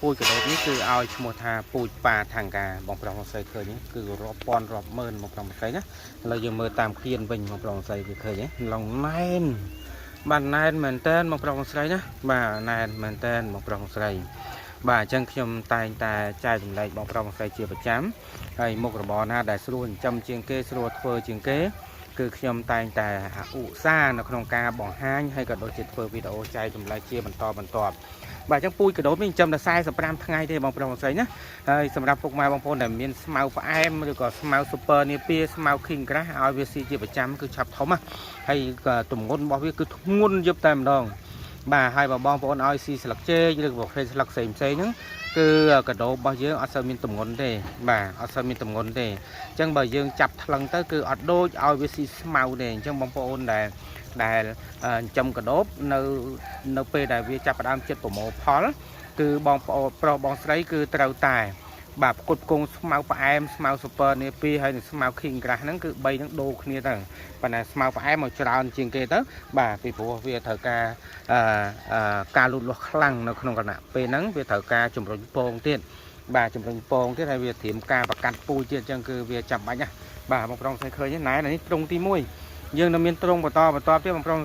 ពូជកដោបនេះគឺឲ្យឈ្មោះថាពូជប៉ាថាំងកាបងប្រុសបងស្រីឃើញគឺរាប់ពាន់រាប់ម៉ឺនបងប្រុសបងស្រីណាឥឡូវយើងមើលតាមគៀនវិញបងប្រុសបងស្រីវាឃើញទេឡងណែនបាទណែនមែនតើបងប្រុសបងស្រីណាបាទណែនមែនតើបងប្រុសបងស្រីបាទអញ្ចឹងខ្ញុំតែងតែចែករំលែកបងប្រុសបងស្រីជាប្រចាំហើយមុខរបរណាដែលស្រួលចិញ្ចឹមជាងគេស្រួលធ្វើជាងគេ គឺខ្ញុំតែងតែឧស្សាហ៍នៅក្នុងការបង្ហាញហើយក៏ដូចជាធ្វើវីដេអូចែករំលែកជាបន្តបន្ទាប់បាទអញ្ចឹងពូជកដោបនេះចិញ្ចឹមតែ45ថ្ងៃទេបងប្រុសបងស្រីណាហើយសម្រាប់ពុកម៉ែបងប្អូនដែលមានស្មៅផ្អែមឬក៏ស្មៅ super នាពាស្មៅ king grass ឲ្យវាស៊ីជាប្រចាំគឺឆាប់ធំណាហើយក៏ទម្ងន់របស់វាគឺធ្ងន់យឹបតែម្ដងបាទហើយបើបងប្អូនឲ្យស៊ីស្លឹកចេកឬក៏ប្រភេទស្លឹកផ្សេងផ្សេងហ្នឹងគឺកដោបរបស់យើងអត់សូវមានទម្ងន់ទេបាទអត់សូវមានទម្ងន់ទេ អញ្ចឹងបើយើងចាប់ថ្លឹងទៅគឺអត់ដូចឲ្យវាស៊ីស្មៅទេអញ្ចឹងបងប្អូនដែលដែលចិញ្ចឹមកដោបនៅនៅពេលដែលវាចាប់ផ្ដើមចិត្តប្រមូលផល គឺបងប្អូនប្រុសបងស្រីគឺត្រូវតែបាទផ្គត់ផ្គង់ស្មៅផ្អែមស្មៅ super នាពីហើយនិងស្មៅ king grass ហ្នឹងគឺ3ហ្នឹងដូរគ្នាទៅប៉ុន្តែស្មៅផ្អែមមកច្រើនជាងគេទៅបាទពីព្រោះវាត្រូវការអឺអឺការលូតលាស់ខ្លាំងនៅក្នុងគណៈពេលហ្នឹងវាត្រូវការជំរុញពងទៀតបាទជំរុញពងទៀតហើយវាត្រៀមការប្រកាត់ពូជទៀតអញ្ចឹងគឺវាចាំបាច់ណាបាទបងប្រុសស្រីឃើញណែនេះទ្រុងទី1យើងនៅមានទ្រុងបន្តបន្តទៀតបងប្រុស